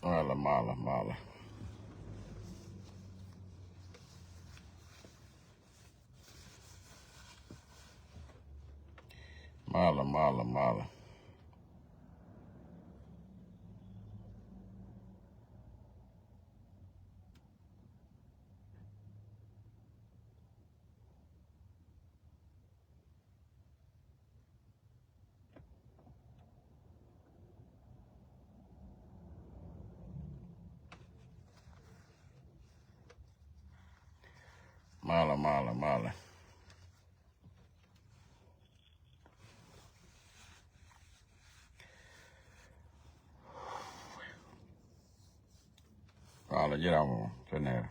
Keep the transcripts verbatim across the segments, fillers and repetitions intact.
Malɛ, malɛ, malɛ. Malɛ, malɛ, malɛ. Malɛ, malɛ, malɛ. Malɛ ji̱ ram mɔ te nɛr.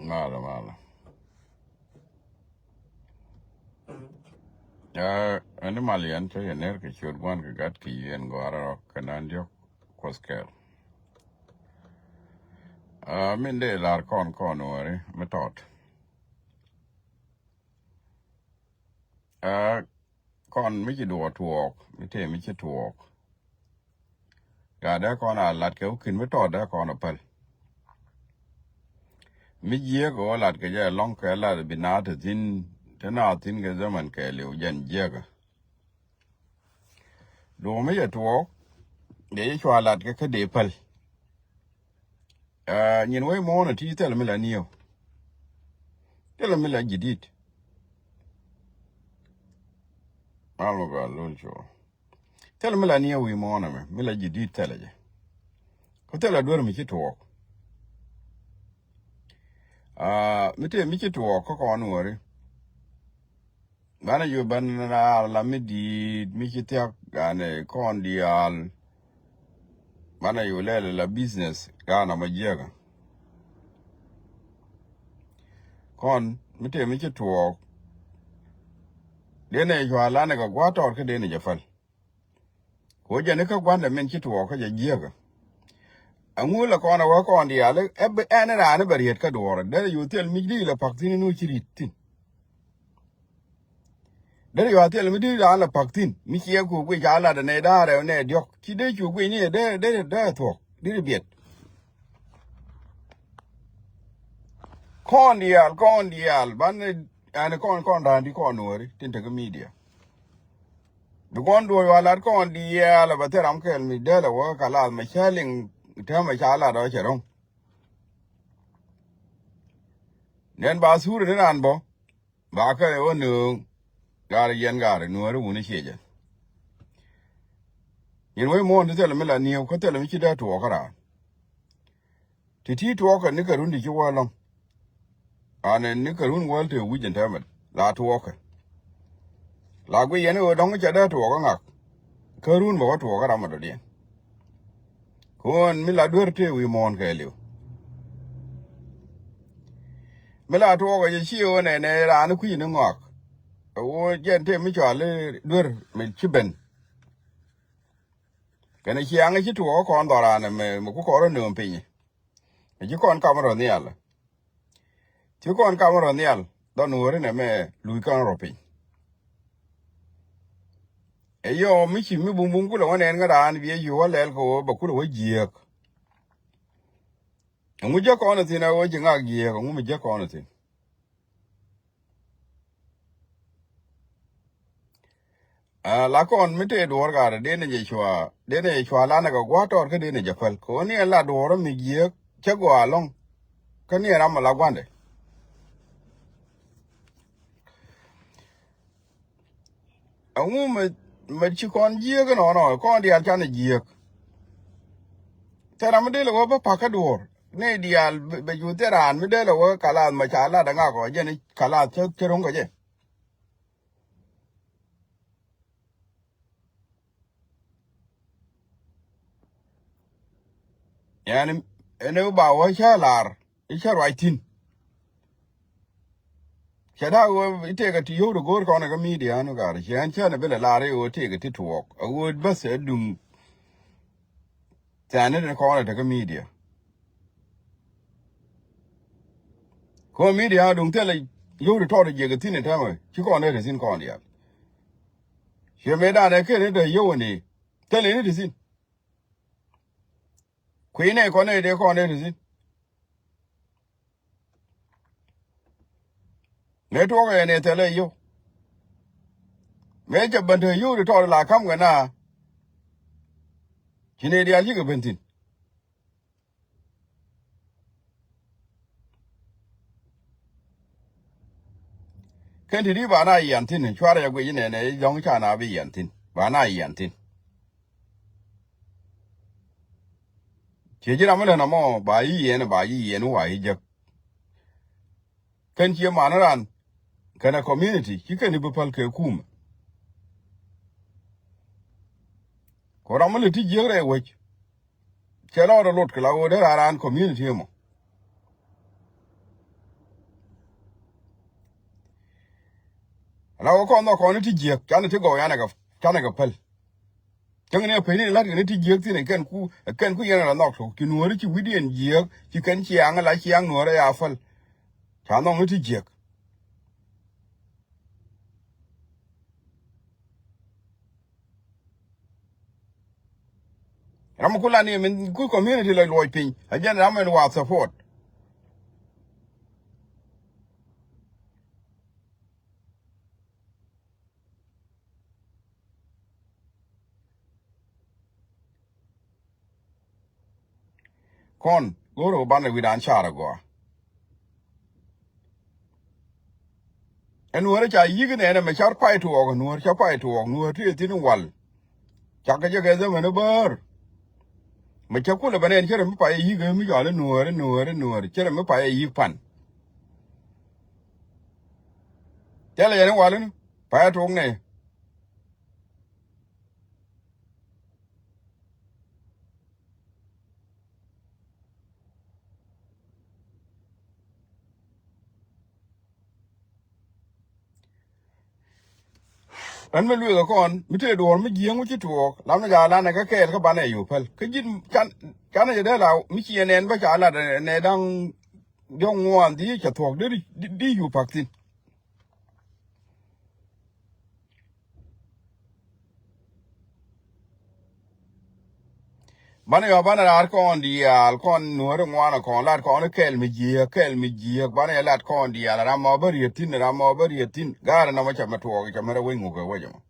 Malɛ, malɛ. Ɛ, ɛn i̱ mal yɛn cä yɛ ner kɛ ciöt gua̱n kɛ gat kɛ yien gɔaarä rɔ kɛ nan diɔ̱k Kuɔth kɛɛl. Ɛ, min dee lar kɔn kɔn wääri mi tɔt. Ɛ, kɔn mi ci duɔɔk tuɔɔk, mi tëë mi ci tuɔɔk. Gat dee kɔn a lat kɛ wi̱i̱ ki̱n mi tɔt dee kɔn a päl. Mi jiääk ɣöö lat kɛ jɛ ɛlɔ̱ŋ kɛ lat bi naath te thi̱n, te naath thi̱n kɛ zaman kɛɛliw jɛn jiääkä. Duɔ̱ɔ̱k mi jɛ tuɔɔk, dee jɛ cua lat kɛ kä dee päl. Ɛ, nyin wec muɔ̱ɔ̱n ɛ ti thilɛ mi la niëëw. Thilɛ mi la ji̱ di̱t. Mal mi gɔaa lo̱l cuɔ. Thilɛ mi la niëëw wi̱i̱ muɔ̱ɔ̱n ɛmɛ, mi la ji̱ di̱t thilɛ jɛ. Kä thilɛ duer mi ci tuɔɔk. Aa, mi tëë mi ci tuɔɔk kä kɔn wääri. Banɛ yu ben raar la mi di̱i̱t mi ci thia̱k, yani kɔn diaal. Banɛ yu lɛl la business, ganɛ mɔ jiäkä. Kɔn mi tëë mi ci tuɔɔk. Denɛ cua lanɛ kɛ gua̱a̱th tɔɔr kä denɛ jɛ päl. Kɛ ɣöö jɛn ikä gua̱ndɛ min ci tuɔɔk kä jɛ jiäkä. Aŋu lɛ kɔn ɛ wä kɔn diaal ɛ bi ɛn raan i̱ bɛ riet kä duɔɔrä derɛ yo̱o̱ thil mi di̱i̱t lɛ pa̱k thi̱n in wä ci ri̱t thi̱n. Derɛ yo̱o̱ thil mi di̱i̱t raan lɛ pa̱k thi̱n mi ciɛ ku guic ca lat ɛ nɛ da̱a̱rɛ nɛ diɔ̱k ci dee cu guic ni ɛ dee dee dee thuɔ̱k di̱t biɛt. Kɔn diaal kɔn diaal ban ɛn kɔn kɔn da̱a̱n di kɔn nuɔ̱ɔ̱ri tin tekɛ media. Bi kɔn duɔ̱ɔ̱c wa lat kɔn diaal ɛ bɛ thil ram kɛl mi dee lɛ wä kalath mɛ cä liŋ täämɛ ca lat ɔ cɛ ro̱ŋ. Nɛn ba thuri ni ran bä ba kɛ wä nööŋ. Gaari yɛn gaari nuɔ̱ɔ̱ri wuni ciecɛ. Nyin wec muɔ̱ɔ̱n ti thilɛ mi la niëëw kä thilɛ mi ci dee tuɔɔk kä raan. Ti ti tuɔɔkɛ ni kɛ run ti ci wä lɔ̱ŋ. Anɛ ni kɛ run wäl te wi̱c ɛn täämɛ la tuɔɔkɛ. La guic yɛn i̱ ɣöö dɔ̱ŋ cɛ dee tuɔɔk ɛ ŋak. Kä run bɛ wä tuɔɔk ɛ ram ɛ dɔ̱diɛn. Kɛ ɣöö ɛn mi la duer te wi̱i̱ muɔ̱ɔ̱n kɛɛliw. Mi la tuɔɔkɛ jɛ ci ɣöö nɛnɛ raan i̱ kui̱c ni ŋɔak. Ɛ ɣöö jɛn te mi cɔal i̱ duer mi ci ben. Kɛnɛ ciaŋ i̱ ci tuɔɔk ɛ kɔn dhɔran ɛmɛ mi ku kɔn rɔ nööm piny. Ɛ ci kɔn kam rɔ nhial. Ci kɔn kam rɔ nhial dhɔn wääri nɛmɛ luc kɔn rɔ piny. Ɛ yɔ mi ci mi bumbum kulɛ wä nɛn ŋä raan biɛ ci wä lɛl kɛ wä bɛ kulɛ wä jiääk. Ɛŋu jɛ kɔn ɛ thi̱n ɛ wä ci ŋak jiääk ɛŋu mi jɛ kɔn ɛ thi̱n. Aa, la kɔn mi tëë duɔ̱ɔ̱r gat denɛ jɛ cua denɛ jɛ cua lanɛ kɛ gua̱a̱th tɔɔr kä denɛ jɛ päl kɛ ɣöö ni ɛn la duɔ̱ɔ̱r mi jiääk cä gɔaa ɛlɔ̱ŋ. Kä ni ɛn ram ɛ la gua̱ndɛ. Ɛŋu mɛ mɛ ci kɔn jiääk inɔnɔ kɔn diaal canɛ jiääk. Thil ram mi dee lɛ wä bä pa̱k kä duɔ̱ɔ̱r ni diaal bɛ cu thil raan mi dee lɛ wä kalath mɛ ca lat ɛ ŋak ɔ jɛn kalath cä cä ro̱ŋ kɛ jɛ. Yani ɛn ɛ ba wä cä lar i̱ cä ruac thi̱n. Cɛ da̱a̱k ɣöö i̱ tëëkɛ ti yio̱w ti go̱o̱r kɔn ɛ kä media ɛn ɣöö gat cɛ ɛn cä ni bi lɛ lar i̱ ɣöö tëëkɛ ti tuɔɔk ɛ ɣöö bäth ɛ duŋ. Thɛɛn ni ti kɔn ɛ tekä media. Kɔn media duŋ thilɛ yio̱w ti tɔɔt jiɛk ɛ thi̱n ɛ täämɛ ci kɔn ɛ te thi̱n kɔn diaal. Ciɛ mëë danɛ ken ni dee yio̱w ni thil ni ti thi̱n. Kui̱ nɛ kɔn nɛ dee kɔn nɛ ti thi̱n. Mëë tuɔɔk ɛ nɛ thilɛ yio̱w. Mëë cɛ ben te yio̱w ti tɔɔt la ka̱m kɛ na. Ci nɛ diaal cikɛ ben thi̱n. Kɛn ti di ba na yian thi̱n, cuarɛ jɛ guic inɛnɛ, jɔ̱ŋ ca na bi yian thi̱n, ba na yian thi̱n. Ciɛ ji̱ ram mi lɛn amɔ ba yi yiɛn, ba yi yiɛn wa yi jek. Kɛn ciɛ man ran kɛnɛ community ci kɛn i̱ bi päl kɛ kumɛ. Kɛ ram mi lɛ ti jiäk rɛy wec. Cɛ lɔɔr lot kɛ la ɣöö dee raan raan community mɔ. La ɣöö kɔn nhɔk kɔn i̱ ti jiäk canɛ ti gɔw yanɛ kɛ canɛ kɛ päl. Cäŋ ni a peni lat kɛn ti jiäk thin ɛ kɛn ku ɛ kɛn ku yɛn a la nhɔk tok ci nuɔ̱ɔ̱ri ci wi̱diɛn jiäk ci kɛn ciaŋ la ciaŋ nuɔ̱ɔ̱ri a päl. Ca nhɔk ni ti jiäk. Ram ku la ni min ku community la luɔc piny a jɛn ram min wa support. Kɔn go̱o̱r ɣöö banɛ wi̱dan car agɔaa. Ɛn nuäärä ca yi̱k nɛɛnɛ mɛ car pay tuɔɔk, nuäär ca pay tuɔɔk, nuäär ti ɛ thi̱n wal. Cakɛ jɛ kɛ dhämɛn ɛ bäär. Mɛ cä kulɛ bɛ nɛn cärɛ mi pay ɛ yi̱k ɛ mi cɔal i̱ nuäär, nuäär, nuäär, cärɛ mi pay ɛ yi̱k pan. Thilɛ yɛn i̱ wal in pay ɛ tuɔɔk nɛ. Ɣän mi lueek ɛ kɔn mi tëë duɔ̱ɔ̱r mi jiääk mi ci tuɔɔk lam ni gaa lanɛ kä kɛɛl kä banɛ yo̱o̱ päl kä ji̱n can canɛ jɛ dee la mi ci ɛ nɛn bä ca lat ɛ nɛ da̱ŋ diɔ̱k ŋuan dhiec cɛ thuɔ̱k di di di yup pak thi̱n. Banɛ yɔ banɛ raar kɔn diaal kɔn nuɔ̱ri ŋuanɛ kɔn lat kɔn kɛl mi jiääk kɛl mi jiääk banɛ yɛ lat kɔn diaal ram mɔ bä riet thi̱n ram mɔ bä riet thi̱n gaarɛ nɔmɔ cɛ mɛ tuɔɔk cɛ mɛ rɛ wec ŋukɛ wec ɛmɔ.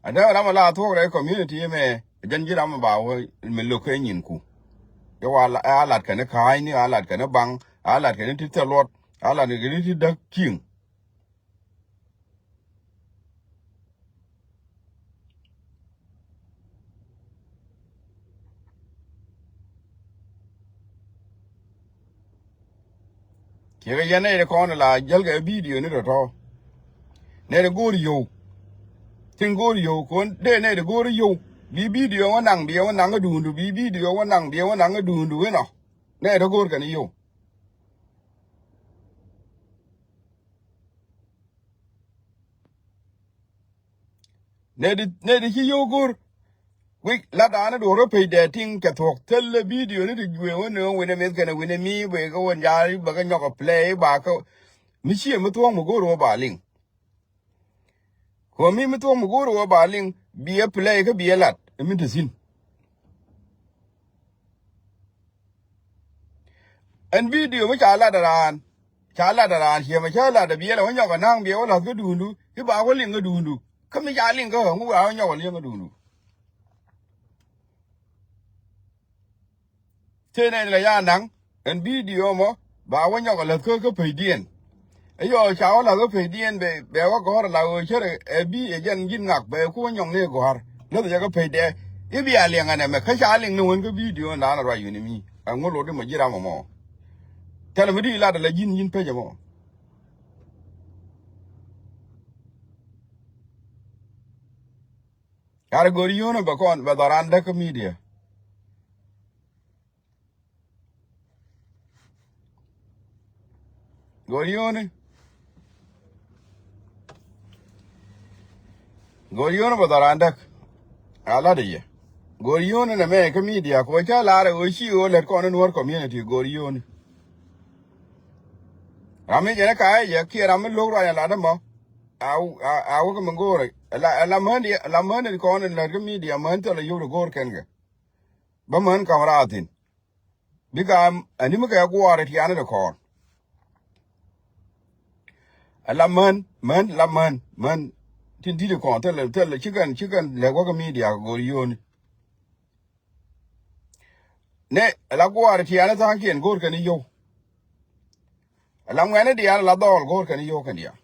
A dee ram a la thuɔk rɛy community mɛ jɛn ji̱ ram a ba wä mi lo̱k kɛ nyin ku. Yɛ wa a lat kɛn ka̱a̱cni a lat kɛn baŋ a lat kɛn ti thil luɔt a lat kɛn ti däk ci̱i̱ŋ. Kiɛ kɛ yɛn nɛy ti kɔn la jäl kɛ bidio ni tɔ̱tɔ̱. Nɛy ti go̱o̱r yio̱w. Tin go̱o̱r yio̱w kɔn dee nɛy ti go̱o̱r yio̱w. Bi bidio wä naŋ bi wä naŋ kä duundu bi bidio wä naŋ bi wä naŋ kä duundu inɔ. Nɛy ti go̱o̱r kɛn yio̱w. Nɛy di nɛy di ci yio̱w go̱r. Wik lat da̱a̱n duɔ̱ɔ̱r kä page dɛ tiŋ kɛ thuɔ̱k thäl lɛ bidio ni ti juee wä nööŋ wi̱nɛ mith kɛnɛ wi̱nɛ mi bɛ kä wä nyaal bɛ kä nyɔk ɛ play ba kä. Mi ciɛ mi thuɔ̱k mi go̱r wä ba liŋ. Kɛ mi mi thuɔ̱k mi go̱r wä ba liŋ bi ɛ play kä bi ɛ lat ɛ mi te thi̱n. Ɛn bidio mi ca lat raan ca lat raan ciɛ mɛ cä lat biɛl ɛ wä nyɔk ɛ na̱a̱ŋ biɛ wä la̱th kä duundu i̱ ba wä liŋ kä duundu. Kä mi ca liŋ kä ŋuk a wä nyɔk ɛ liŋ kä duundu. Tëë nɛn la ya naŋ ɛn bidio mɔ ba wä nyɔk ɛ la̱th kä kä pecdiɛn. Ɛ yɔ ca wä la̱th kä pecdiɛn bɛ bɛ wä gɔ̱r la ɣöö cärɛ ɛ bi ɛ jɛn ji̱n ŋak bɛ ku wä nyɔk ni gɔ̱r. Läth jɛ kä pecdɛ i̱ bia liɛŋ ɛn ɛmɛ kä ca liŋ ni wän kä bidio ɛn da̱a̱n ruac yuni mi. Ɛŋu lot imɔ ji̱ ram ɛmɔ. Tɛlɛ mi di lat ala ji̱n nyin pec ɛmɔ. Kar go̱r yio̱n bɛ kɔn bɛ dhɔran däk kä midia. Go̱r yio̱ni. Go̱r yio̱ni bɛ dhɔran däk. A lat i̱ yɛ. Go̱o̱r yio̱o̱ni nɛmɛ kä media kɛ ɣöö ca lar ɛ ɣöö ci ɣöö lät kɔn in Nuɔ̱ɔ̱r community go̱o̱r yio̱o̱ni. Ram mi jɛn ɛ ka̱a̱c ɛ jɛ kiɛ ram mi lo̱k ruac ɛ lat ɛmɔ. A, a, a wä kɛ mi go̱o̱r ɛ la, ɛ la män di, ɛ la män di kɔn in lät kä media män thilɛ yio̱w di go̱o̱r kɛn kɛ. Bä män ka̱m raar thi̱n. Bikɛ ani mi kɛ guɔɔr ɛ tiaani ti kɔɔr. Ala män, män, la män, män. Tin di̱t kɔn thilɛ, thilɛ, ci kɛn, ci kɛn lɛk wä kä media kɛ go̱o̱r yio̱o̱ni. Nɛ, ala guɔɔr ɛ tiaani tha̱a̱ŋkiɛn go̱o̱r kɛn i̱ yio̱w. Ala ŋuɛ̈ni diaal ala dhɔɔl go̱o̱r kɛn i̱ yio̱w kɛn diaal.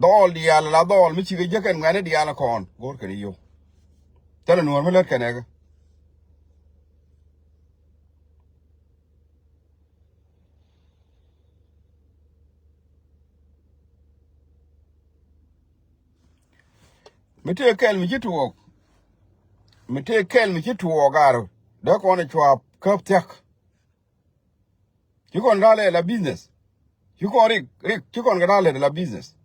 Dhɔɔl diaal la dhɔɔl mi cikɛ jek kɛn ŋuɛ̈ni diaal kɔn go̱o̱r kɛn i̱ yio̱w. Thilɛ Nuɔ̱ɔ̱r mi lät kɛn ɛ kɛ. Mi tëë kɛl mi ci tuɔɔk. Mi tëë kɛl mi ci tuɔɔk ar. Dee kɔn ɛ cuaap käp thia̱k. Ci kɔn da̱a̱ lɛ la business. Ci kɔn rik, rik, ci kɔn kɛ da̱a̱ lɛ la business.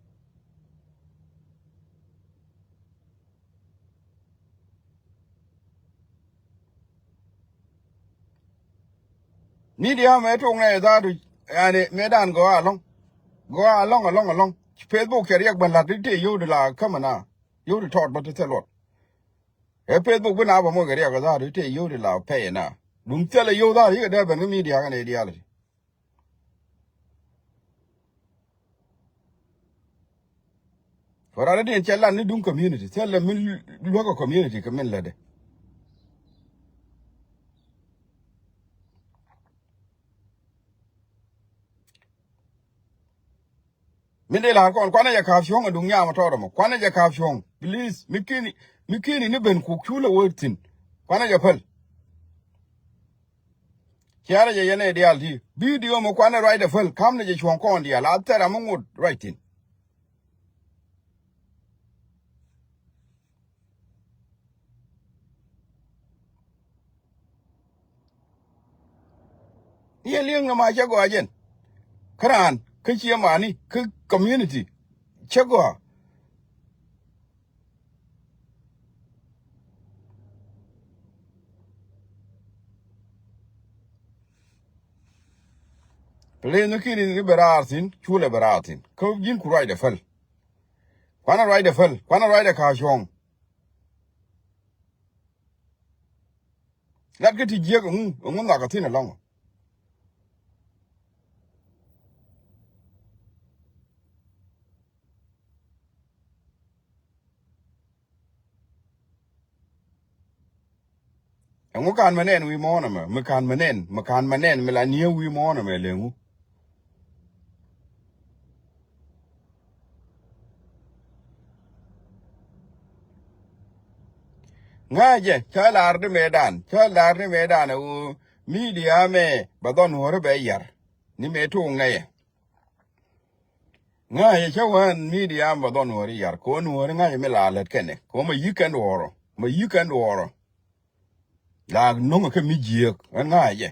Media mɛ tok nɛ dhaatu, yani, mɛ dan gɔaa alɔŋ. Gɔaa alɔŋ, alɔŋ, alɔŋ. Facebook cɛ riɛk bän la̱t ti tëë yio̱w di la kämɛ na. Yio̱w di tɔɔt bä ti thil luɔt. Ɛ Facebook bi na bä moc kɛ riɛk dhaatu ti tëë yio̱w di la pɛy na. Duŋ thilɛ yio̱w dhaatu yikɛ dee ben kä media kɛn ɛ diaal ti. Kɛ rɔɔdɛ diɛn cɛ lat ni duŋ community, thilɛ min luäk ɛ community kɛ min lätdɛ. Min dee la̱r kɔn kuanɛ jɛ ka̱a̱p cuɔ̱ŋ ɛ duŋ nyam ɛ tɔɔt ɛmɔ. Kuanɛ jɛ ka̱a̱p cuɔ̱ŋ. Please, mi ki̱ni, mi ki̱ni ni ben kuk culɛ wee thi̱n. Kuanɛ jɛ päl. Ciarɛ jɛ yɛn ɛ diaal ti. Video mi kuanɛ ruacdɛ päl. Ka̱m ni jɛ cuɔ̱ŋ kɔn diaal. A thɛr ram mi ŋot ruac thi̱n. Yɛ li̱eŋ nɔmɔ a cɛ gɔaa jɛn. Kä raan, kä ciɛ mani, kä community. Cɛ gɔaa. Please, ni ki̱ni ni bɛ raar thi̱n, culɛ bɛ raar thi̱n. Kä ji̱n ku ruacdɛ päl. Kuanɛ ruacdɛ päl, kuanɛ ruacdɛ ka̱a̱ cuɔ̱ŋ. Lat kä ti jiäk ɛŋu, ɛŋu nhɔakä thi̱n ɛlɔ̱ŋ. Ɛŋu kan mɛ nɛn wi̱i̱ muɔ̱ɔ̱n ɛmɛ, mi kan mɛ nɛn, mi kan mɛ nɛn, mi la niee wi̱i̱ muɔ̱ɔ̱n ɛmɛ leŋu. Ŋa̱cɛ, cä lar di mëëdan, cä lar di mëëdan ɛ ɣöö media mɛ bɛ dhɔn Nuɔ̱ɔ̱ri bɛ yar. Ni mëë tuŋ nɛyɛ. Ŋa̱cɛ cä wään media mɛ bɛ dhɔn Nuɔ̱ɔ̱ri yar. Kɛ ɣöö Nuɔ̱ɔ̱ri ŋa̱cɛ mi la lät kɛnɛ. Kɛ ɣöö mɛ yi̱k kɛn duɔ̱ɔ̱rɔ. Mɛ yi̱k kɛn duɔ̱ɔ̱rɔ. La no̱ŋɛ kä mi jiääk. Ɣän ŋa̱cɛ.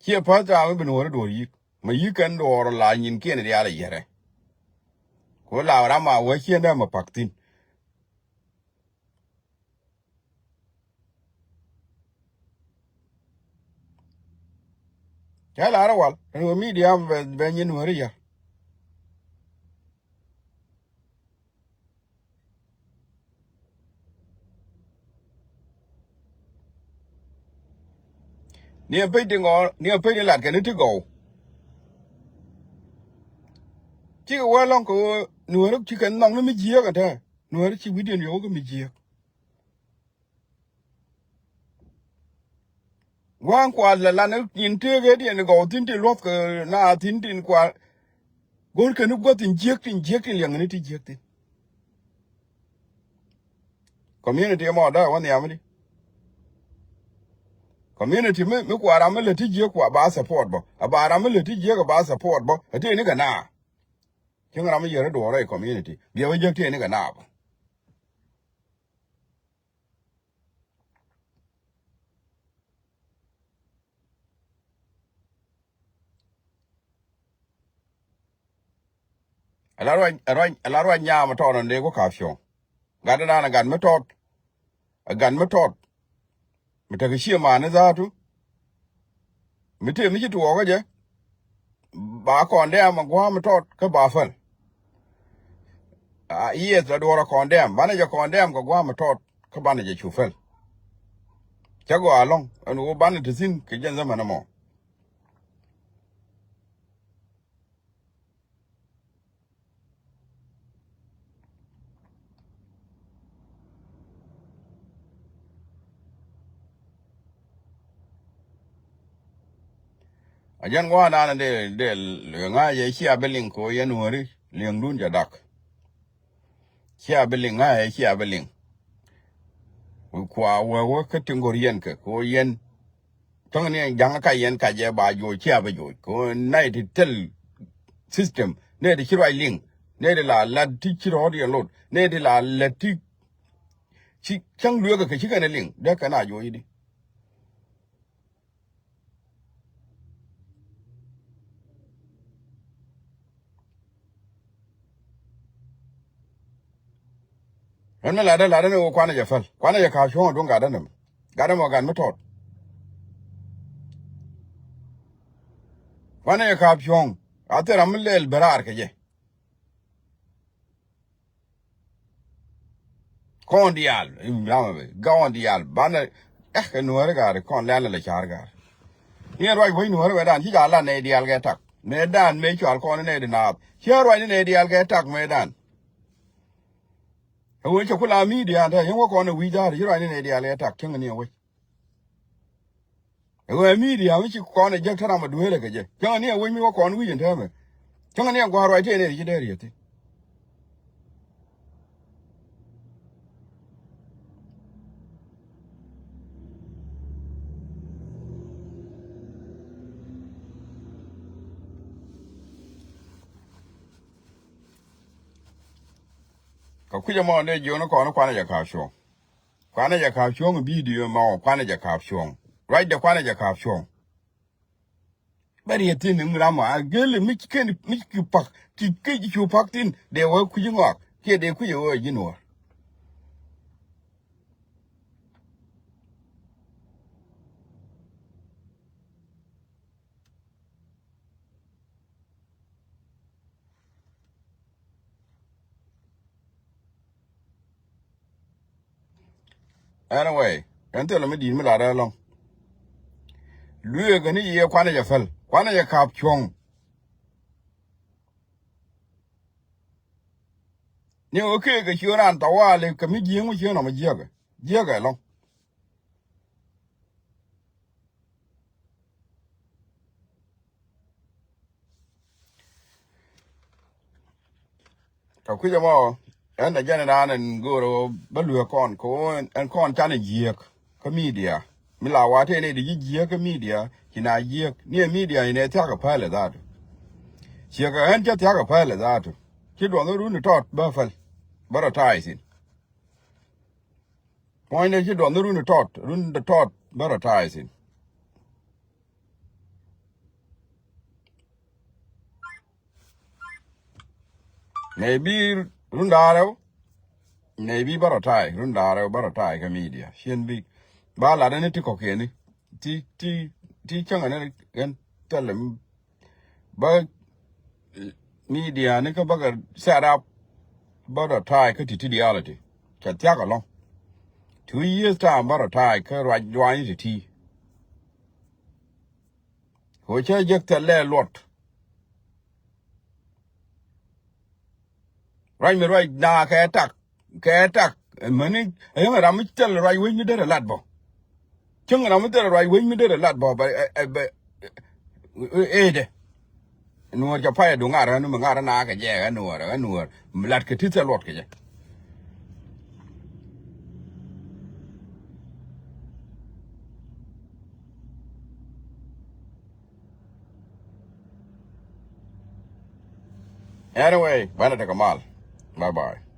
Ciɛ päth ta̱a̱ mi bi Nuɔ̱ɔ̱ri duɔ̱ɔ̱r yi̱k. Mɛ yi̱k kɛn duɔ̱ɔ̱r la nyinkiɛn diaal a yɛrɛ. Ku la ram a wä ciɛn dee mɛ pak thi̱n. Cä lar wal ɛn ɣöö media mɛ bɛ, bɛ nyin Nuɔ̱ɔ̱ri yär. Ni ɛ pec ti ŋɔɔ, ni ɛ pec ti lat kɛn ti gɔw. Cikɛ wee lɔŋ kɛ ɣöö Nuɔ̱ɔ̱ri ci kɛn nhɔk ni mi jiääk ɛn tɛ. Nuɔ̱ɔ̱ri ci wi̱cdiɛn yɔk kä mi jiääk. Gua̱a̱ŋ kual la lan in tëëk ëë diɛn gɔw thi̱n ti luɔ̱th kɛ naath thi̱n tin kual. Go̱r kɛn i̱ gua̱th in jiäk tin jiäk tin liɛŋ ni ti jiäk thi̱n. Community ɛmɔ dee wä nhiam di. Community mi, mi kua ram mi lät ti jiäk kua ba support bä. A ba ram mi lät ti jiäk a ba support bä. A tëë ni kɛ naa. Cieŋ ram mi yɛr i̱duɔɔrä i community. Biɛ wä jiäk tëë ni kɛ naa bä. Ala ruac, ruac, ala ruac nyam tɔt ɔn dee ku kap cuɔ̱ŋ. Gat dan gat mi tɔt. Gat mi tɔt. Mi tekɛ ciɛ mani dhatu. Mi tëë mi ci tuɔɔkä jɛ. Ba kɔn dɛm a gua̱a̱ mi tɔt kä ba päl. A, yes, la duɔrɔ kɔn dɛm. Banɛ jɛ kɔn dɛm kɛ gua̱a̱ mi tɔt kä banɛ jɛ cu päl. Cä gɔaa ɛlɔ̱ŋ ɛn ɣöö banɛ te thi̱n kɛ jɛn dhamɛ nɔmɔ. A jɛn gua̱a̱r dan dee, dee ŋa̱c yɛ cia bi liŋ kɛ ɣöö yɛn wäri liŋdun jɛ dak. Cia bi liŋ, ŋa̱c yɛ cia bi liŋ. Kua wee wee kä ti ŋo̱r yɛn kɛ kɛ ɣöö yɛn. Cäŋ ni ja̱ŋ ka yɛn ka jɛ ba joc cia bi joc kɛ ɣöö nɛy ti thil system, nɛy ti ci ruac liŋ, nɛy ti la lat ti ci rɔ̱ɔ̱t yɛn lot, nɛy ti la lat ti ci cäŋ lueekä kɛ ci kɛn liŋ dee kɛn a joc di. Ɣän mi latdä, latdä ni ɣöö kuanɛ jɛ päl. Kuanɛ jɛ ka̱a̱p cuɔ̱ŋ a duŋ gatdä ni mɛ. Gatdä mɔ gat mi tɔt. Kuanɛ jɛ ka̱a̱p cuɔ̱ŋ. A thil ram mi lɛl bɛ raar kɛ jɛ. Kɔn diaal, ram bɛ, kɔn diaal, banɛ, eh, kɛ nuɔ̱ɔ̱ri gaari, kɔn lɛl lɛ ca̱r gaari. Yɛn ruac wec nuɔ̱ɔ̱ri wecdan, ci ca lat nɛy diaal kɛ tak. Mëëdan, mëë cual kɔn nɛy di naath. Ci ruac ni nɛy diaal kɛ tak, mëëdan. Ɛ wec cɛ ku la midia, te yɛn wä kɔn ɛ wi̱c da̱a̱r, ci ruac ni nɛy diaal kɛ tak, cäŋ ni ɛ wec. Ɛ ɣöö ɛ midia mi ci kɔn ɛ jek te ram ɛ dueelɛ kɛ jɛ. Cäŋɛ ni ɛ wec mi wä kɔn wi̱c ɛn täämɛ. Cäŋɛ ni ɛ gua̱a̱r ruac tëë nɛy ti ci dee riet thi̱n. Kɛ kui̱c ɛmɔ ni jiɔni kɔn kuanɛ jɛ ka̱a̱p cuɔ̱ŋ. Kuanɛ jɛ ka̱a̱p cuɔ̱ŋ bidio mɔ, kuanɛ jɛ ka̱a̱p cuɔ̱ŋ. Ruacdɛ kuanɛ jɛ ka̱a̱p cuɔ̱ŋ. Bä riet thi̱n ni mi ram a gel mi ci ken mi ci pak, ci ke ci cu pak thi̱n, dee wä kui̱c ŋɔak, kiɛ dee kui̱c ɛ wä ji̱n wä. Anyway, ɛn thilɛ mi di̱i̱t mi lat ɛlɔ̱ŋ. Lueek ni yɛ kuanɛ jɛ päl, kuanɛ jɛ ka̱a̱p cuɔ̱ŋ. Ni ɣöö kek kɛ ciöön raan tawali kɛ mi jiääk mi ciöön ɔmɔ jiääkɛ, jiääkɛ ɛlɔ̱ŋ. Kɛ kui̱c ɛmɔ, ɛn dɛ jɛn raan ɛn go̱o̱r ɣöö bä lueek kɔn kɛ ɣöö ɛn kɔn canɛ jiääk kä midia. Mi la wa tëë nɛy di ji̱ jiääk kä midia, ci na jiääk. Ni ɛ midia inɛ thia̱k ɛ päl ɛ dhaatu. Ciɛ kɛ ɣän cä thia̱k ɛ päl ɛ dhaatu. Ci duɔth ni run tɔt bä päl. Bä rɔ ta̱a̱ ithin. Puɔ̱nydɛ ci duɔth ni run tɔt, run tɔt bä rɔ ta̱a̱ ithin. Maybe run da̱ŋ rɛw, maybe bä rɔ ta̱a̱, run da̱ŋ rɛw bä rɔ ta̱a̱ kä midia. Cien bi ba lat ni ti kɔ̱kiɛni, ti, ti, ti cäŋɛ ni ɛn thilɛ mi. Bä midia ni kä bä kɛ set up bä rɔ ta̱a̱ kä ti ti diaal ti. Cɛ thia̱k ɛlɔ̱ŋ. Two years time bä rɔ ta̱a̱ kä ruac duany ti ti. Ɣöö cä jek thil lɛ luɔt. Ruac mi ruac na kɛ tak, kɛ tak. Mäni, ɛ yäŋ ram mi thil ruac wec mi derɛ lat bɔ. Cäŋ ram mi thil ruac wec mi derɛ lat bɔ, bɛ, ɛ, ɛ, bɛ, ɛ, ɛ, ɛ, dɛ. Nuɔɔr ca pay adu ŋa̱r ɣän mi ŋa̱r ɣän a kɛ jɛ ɣän nuɔɔr ɣän nuɔɔr. Mi lat kɛ ti thil luɔt kɛ jɛ. Anyway, banɛ tekɛ mal. Bye bye.